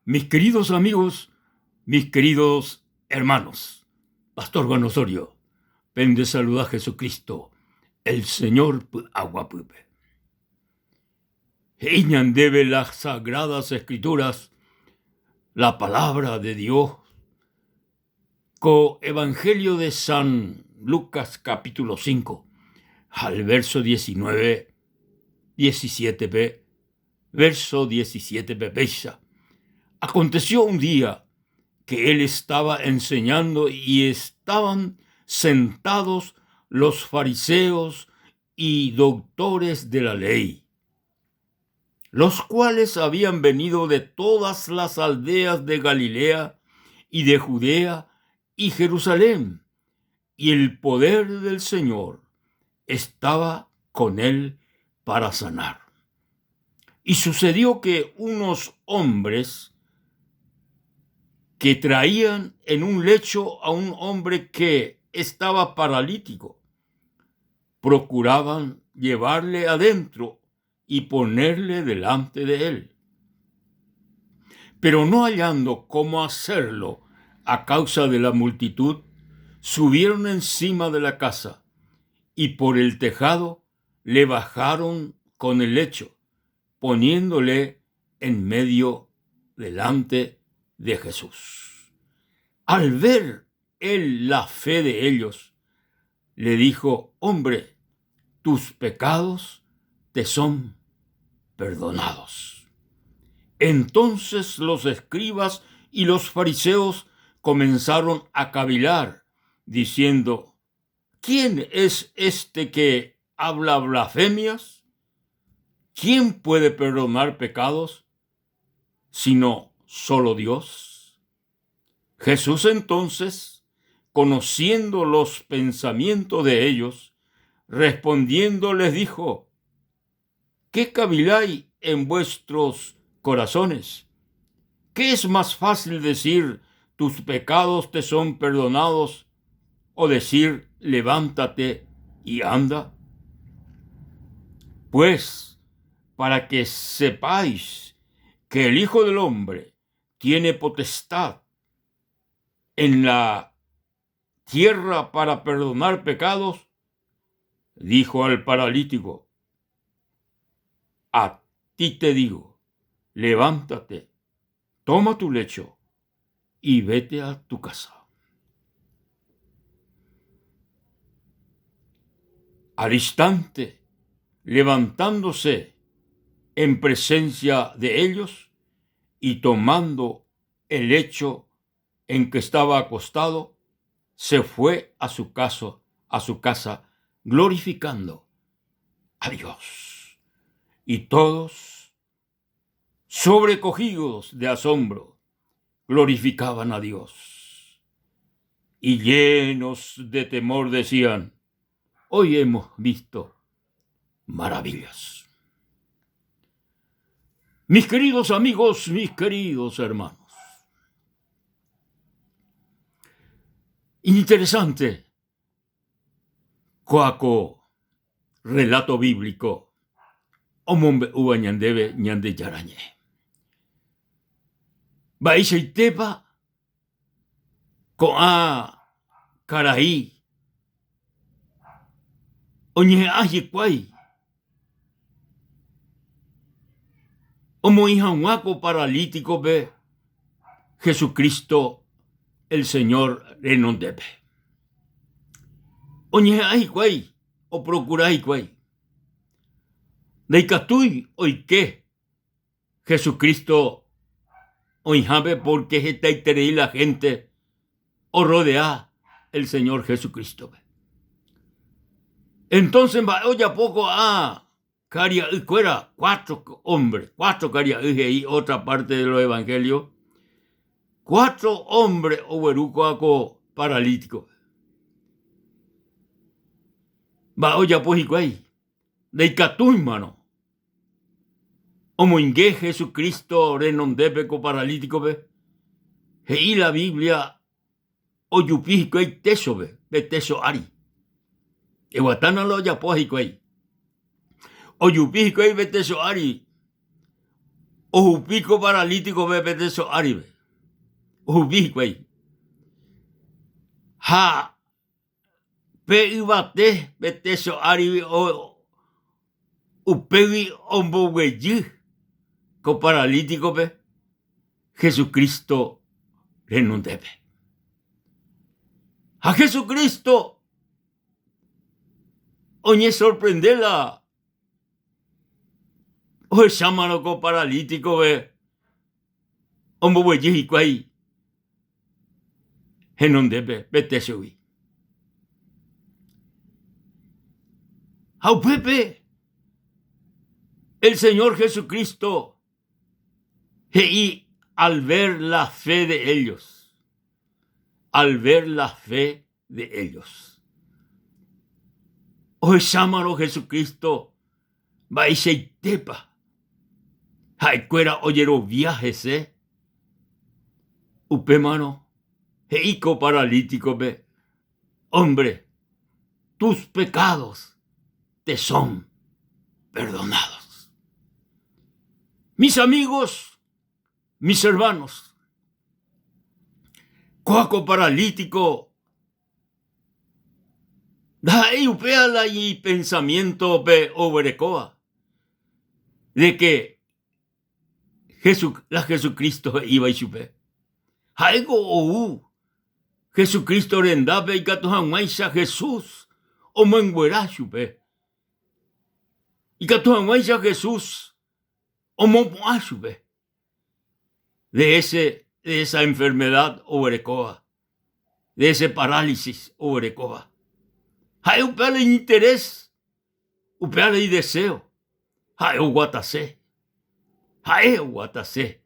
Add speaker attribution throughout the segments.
Speaker 1: Mis queridos amigos, mis queridos hermanos, Pastor Juan Osorio, pende saluda Jesucristo, el Señor py'aguapýpe. He'i ñandéve las Sagradas Escrituras, la Palabra de Dios, ko Evangelio de San Lucas capítulo 5, al verso 19, 17-pe, verso 17-pe péicha, Aconteció un día que él estaba enseñando y estaban sentados los fariseos y doctores de la ley, los cuales habían venido de todas las aldeas de Galilea y de Judea y Jerusalén, y el poder del Señor estaba con él para sanar. Y sucedió que unos hombres que traían en un lecho a un hombre que estaba paralítico, procuraban llevarle adentro y ponerle delante de él. Pero no hallando cómo hacerlo a causa de la multitud, subieron encima de la casa y por el tejado le bajaron con el lecho, poniéndole en medio delante de Jesús. Al ver él la fe de ellos, le dijo, Hombre, tus pecados te son perdonados. Entonces los escribas y los fariseos comenzaron a cavilar, diciendo, ¿Quién es este que habla blasfemias? ¿Quién puede perdonar pecados sino solo Dios? Jesús entonces, conociendo los pensamientos de ellos, respondiendo les dijo, ¿Qué caviláis en vuestros corazones? ¿Qué es más fácil decir, tus pecados te son perdonados, o decir, levántate y anda? Pues, para que sepáis que el Hijo del Hombre tiene potestad en la tierra para perdonar pecados, dijo al paralítico, a ti te digo, levántate, toma tu lecho y vete a tu casa. Al instante, levantándose en presencia de ellos y tomando el lecho en que estaba acostado, se fue a su casa, a su casa glorificando a Dios. Y todos, sobrecogidos de asombro, glorificaban a Dios. Y llenos de temor decían, hoy hemos visto maravillas. Mis queridos amigos, mis queridos hermanos. Interesante kóa ko relato bíblico omombe'úva ñandéve Ñandejára Ñe'ẽ. Mba'eichaitépa ko'ã karai oñeha'ã hikuái omoĩ hag̃ua ko paralítikope Jesucristo el Señor renondépe. Oñeha'ã hikuái, oprokura hikuái. Ndaikatúi oike Jesucristo oĩhápe pórke hetaiterei la hénte orrodea el Señor Jesucrístope. Entonces mba'e ojapo ko'ã karia'ykuéra, cuatro hombre, cuatro karia'y he'i otra parte de los evangelios, cuatro hombre ogueru ko'a ko paralítikope. Mba'e ojapo hikuái? Ndaikatúimarõ omoinge Jesucristo renondépe ko paralítikope, he'i la Biblia ojupi hikuái téchope, pe técho ári. Eguatána la ojapóva hikuái. Ojupi hikuái pe técho ári. Ohupi ko paralítikope pe técho áripe. Ohupi hikuái. Ha pe yvate pe técho árigui upégui omboguejy ko paralítikope Jesucristo renondépe. Ha Jesucristo oñesorprende la ohechámarõ ko paralítikope omboguejy hikuái henondépe pe téchogui. Ha upépe el Señor Jesucristo he'i al ver la fe de ellos, al ver la fe de ellos. Ohechámarõ Jesucristo mba'eichaitépa ha'ekuéra ojerovia hese, upémarõ he'i ko paralítikope, Hombre, tus pecados te son perdonados. Mis amigos, mis hermanos, kóa ko paralítiko ndaha'éi upéva la ipensamiéntope oguerekóva de ke la Jesucristo he'íva ichupe. Ha'éko ou Jesucristo rendápe ikatu hag̃uáicha Jesús omonguera chupe. Ikatu hag̃uáicha Jesús omopu'ã chupe de ese de esa enfermedad oguerekóva, de ese parálisis oguerekóva. Ha'e upéva iñinterés, upéva ideseo, ha'e oguatase, ha'e oguatase.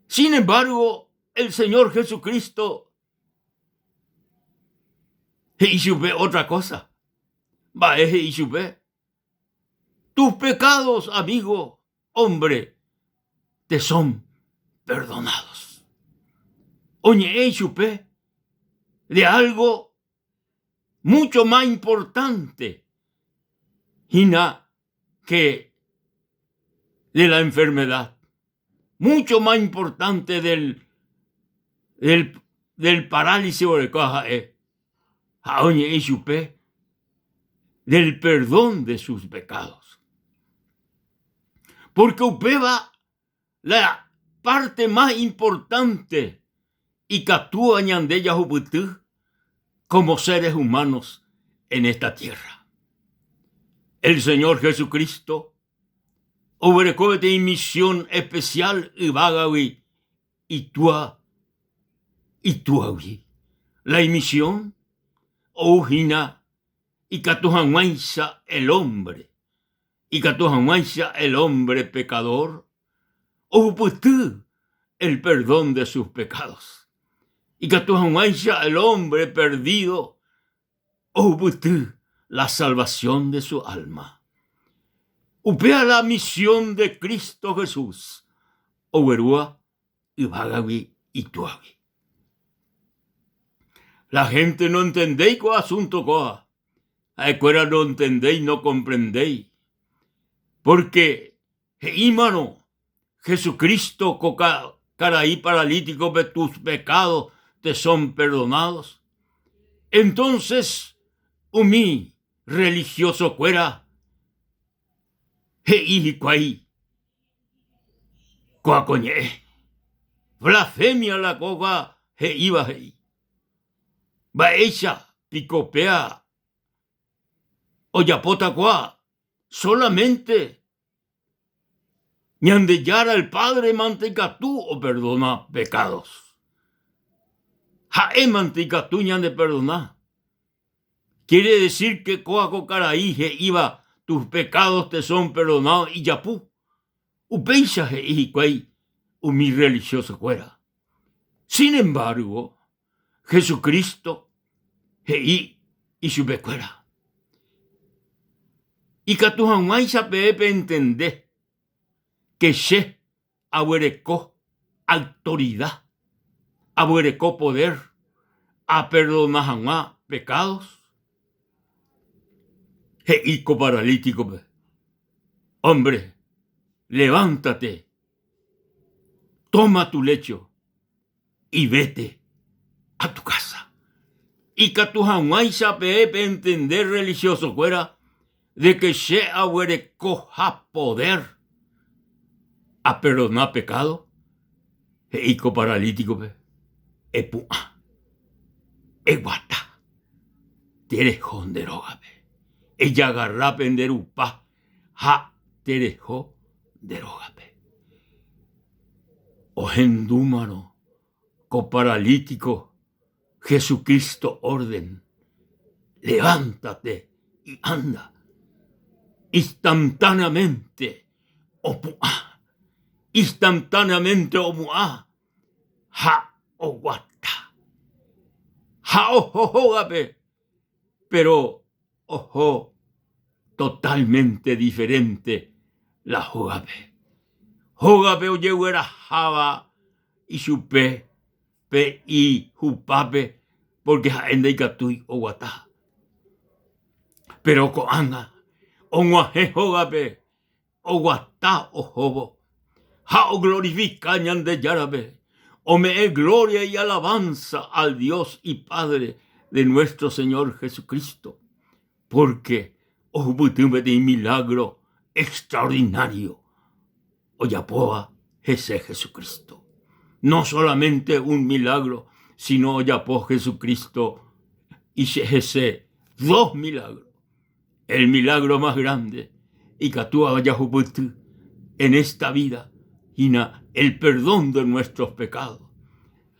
Speaker 1: Sin embargo, el Señor Jesucristo he'i chupe otra cosa. Mba'e he'i chupe? Tus pecados, amigo, hombre, te son perdonados. Oñe'ẽ ichupe de algo mucho más importante hína que de la enfermedad, mucho más importante del, del, del parálisis orekóva ha'e, ha oñe'ẽ ichupe del perdón de sus pecados. Porque upéva la parte más importante ikatúva ñande jahupyty como seres humanos en esta tierra. El Señor Jesucristo oguereko peteĩ misión especial yvágagui Itúa, Itúagui. La imisión ou hína ikatu hag̃uáicha el hombre, ikatu hag̃uáicha el hombre pecador ohupyty el perdón de sus pecados, ikatu hag̃uáicha el hombre perdido ohupyty la salvación de su alma. Upéva la misión de Cristo Jesús oguerúva yvágagui Itúagui. La gente nontendéi ko asunto kóva, ha'ekuéra nontendéi, nokomprendéi, pórke he'ímarõ Jesucristo ko karai paralítikope tus pecados te son perdonados, entonces umi religiosokuéra he'i hikuái kóa ko ñe'ẽ, blasfemia la kóva he'íva he'i. Mba'éicha piko péa ojapóta kóa solamente Ñandejára el Padre mante ikatu operdona pecados. Ha'e mante ikatu ñaneperdona. Quiere decir que kóa ko karai he'íva tus pecados te son perdonados ijapu. Upéicha he'i hikuái umi religioso-kuéra. Sin embargo, Jesucristo he'i ichupekuéra, Ikatu hag̃uáicha peẽ pentende ke che aguereko autorida, aguereko poder aperdona hag̃ua pecados, he'i ko paralítikope, Hombre, levántate. Toma tu lecho y vete a tu casa. Ikatu hag̃uáicha peẽ pentende religioso-kuéra de que che aguerekoha poder aperdona pecado, he'i ko paralítikope, Epu'ã, eguata, tereho nde rógape, ejagarra pe nde rupa ha tereho nde rógape. Ohendúmarõ ko paralítiko Jesucristo órden, Levántate y anda, instantáneamente opu'ã, instantáneamente opu'ã ha oguata ha oho hógape, péro oho totalmente diferente la hógape. Hógape ojegueraháva ichupe pe ijupápe pórke ha'e ndaikatúi oguata. Péro ko'ág̃a og̃uahẽ hógape oguata ohóvo ha oglorifika Ñandejárape, ome'ẽ gloria y alabanza al Dios y Padre de nuestro Señor Jesucristo, pórke ohupyty peteĩ milagro extraordinario ojapóva hese Jesucristo. No solamente un milagro, sino ojapo Jesucristo hese dos milagros. El milagro más grande ikatúva jahupyty en esta vida hína el perdón de nuestros pecados.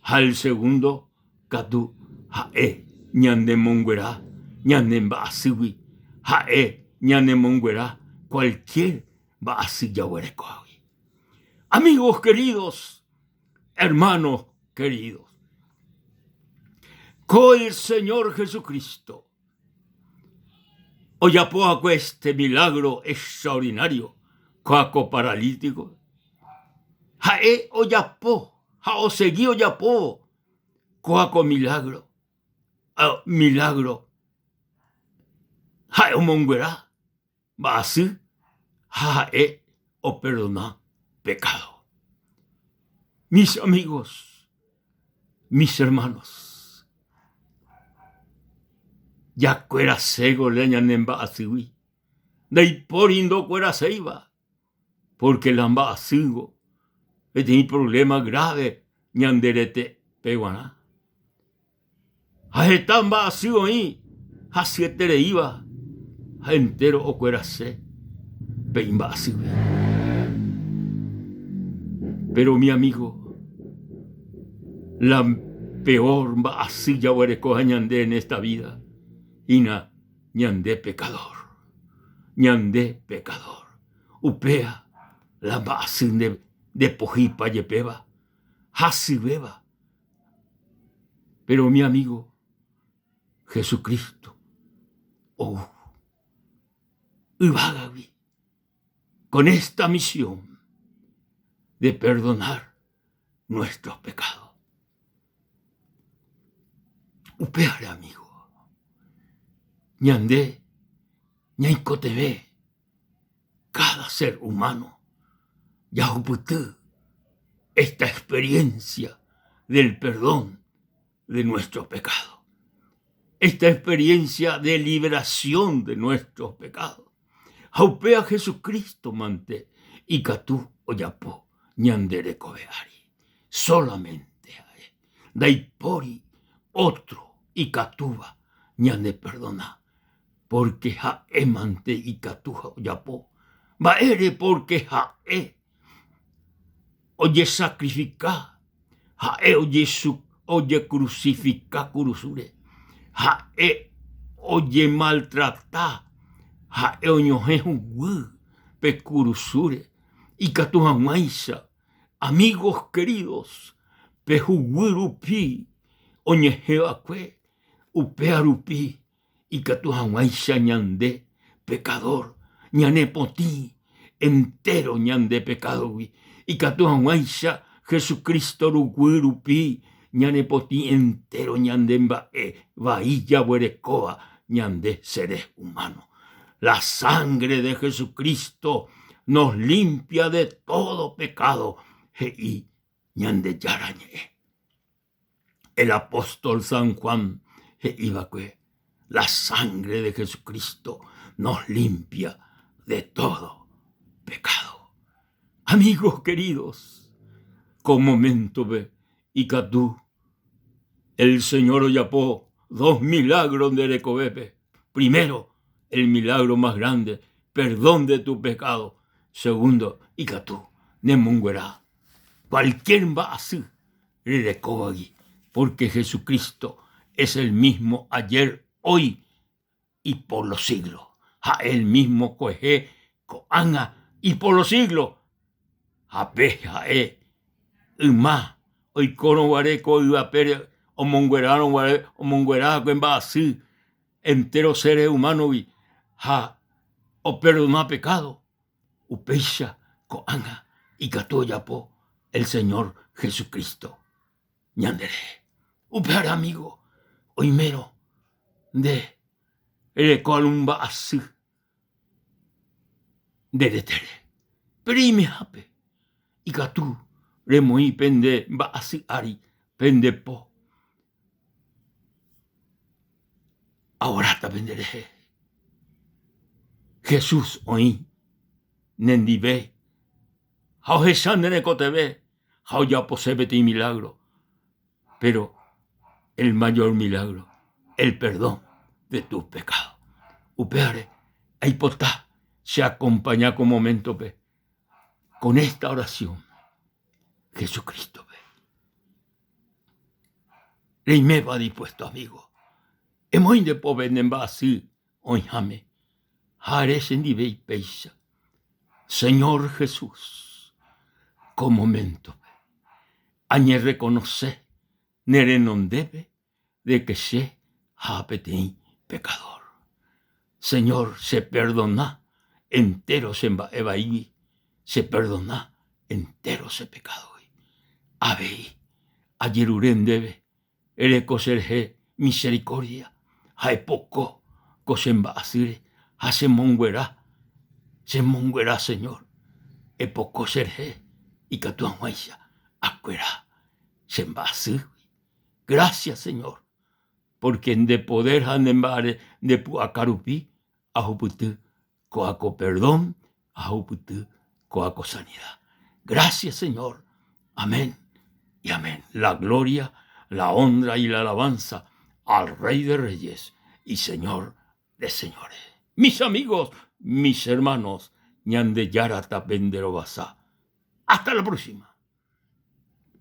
Speaker 1: Ha el segundo katu ha'e ñanemonguera ñane mba'asýgui, ha'e ñanemonguera cualquier mba'asy jaguerekógui. Amigos queridos, hermanos queridos, ko el Señor Jesucristo ojapo va'ekue este milagro extraordinario kóa ko paralítiko, ha'e ojapo ha osegi ojapóvo kóa ko milagro, milagro ha'e omonguera mba'asy ha ha'e operdona pekádo. Mis amigos, mis hermanos, jakueraségo la ñane mba'asýgui, ndaipóri ndokueraséiva, pórke la mba'asýngo peteĩ provléma gráve ñande retépe g̃uarã. Ha heta mba'asy oĩ hasyetereíva ha entéro okuerase pe imba'asýgui. Péro umi amígo, la peór mba'asy jaguerekóva ñande en esta vida hína ñande pekadór, ñande pekadór. Upéva la mba'asy ndepohýipa jepéva, hasyvéva. Péro umi amígo, Jesucristo ou yvágagui con esta misión de perdonar nuestros pecados. Upévare amígo, ñande ñaikotevẽ káda ser humano jahupyty esta experiencia del perdón de nuestros pecados, esta experiencia de liberación de nuestros pecados. Ha upéva Jesucristo mante ikatu ojapo ñande rekove ári. Solamente ha'e. Ndaipóri ótro ikatúva ñaneperdona pórke ha'e mante ikatu ojapo. Mba'ére? Pórke ha'e ojesakrifika, ha'e ojekrusifika kurusúre, ha'e ojemaltrata, ha'e oñohẽ huguy pe kurusúre ikatu hag̃uáicha amigos queridos pe huguy rupi oñehẽ va'ekue upéva rupi ikatu hag̃uáicha ñande pekadór ñanepotĩ entéro ñande pekádogui, ikatu hag̃uáicha Jesucristo ruguy rupi ñanepotĩ entéro ñande mba'e vai jaguerekóva ñande seres humanos. La sangre de Jesucristo nos limpia de todo pecado, he'i. Ñandejára Ñe'ẽ. El apóstol San Juan he'i va'ekue, La sangre de Jesucristo nos limpia de todo pecado. Amigos queridos, ko moméntope ikatu el Señor ojapo dos milagros nde rekovépe. Primero, el milagro más grande, perdón de tu pecado. Segundo, ikatu nemonguera cualquier mba'asy rerekóvagui, porque Jesucristo es el mismo ayer, hoy y por los siglos. Ha'e el mismo kuehe, ko'ág̃a y por los siglos. Ha pe ha'e yma oikórõ guare ko yvapére omonguerárõ guare omonguera hague mba'asy entéro seres humánogui ha operdona pekádo, upéicha ko'ág̃a ikatu ojapo el Señor Jesucristo ñanderehe. Upévare amigo, oimérõ nde rereko algún mba'asy nde retére, péro imehápe ikatu remoĩ pe nde mba'asy ári pe nde po aoráta penderehe. Jesús oĩ nendive ha ohecha ne rekotevẽ ha ojapose peteĩ milagro. Pero el mayor milagro, el perdón de tus pecados. Upévare aipota che acompaña ko momento-pe con esta oración Jesucristo-pe. Reimépa dispuesto, amigo? Emoĩ nde pópe ne mba'asy oĩháme ha ere chendive péicha, Señor Jesús, ko momento-pe añerrekonose ne renondépe de que che ha peteĩ pekadór. Señor, cheperdona entéro che mba'e vaígui, cheperdona entéro che pekádogui. Avei ajerure ndéve Ereko cherehe misericordia ha epoko ko che mba'asýre ha chemonguera, chemonguera Señor, epoko cherehe ikatu hag̃uáicha akuera che mba'asýgui. Gracias Señor, porque nde poder ha nde mba'are nde pu'aka rupi ahupyty Kóa ko perdón ahupyty kóa ko sanidad. Gracias Señor. Amén y amén. La gloria, la honra y la alabanza al Rey de Reyes y Señor de Señores. Mis amigos, mis hermanos, Ñandejára tapenderovasa. Hasta la próxima.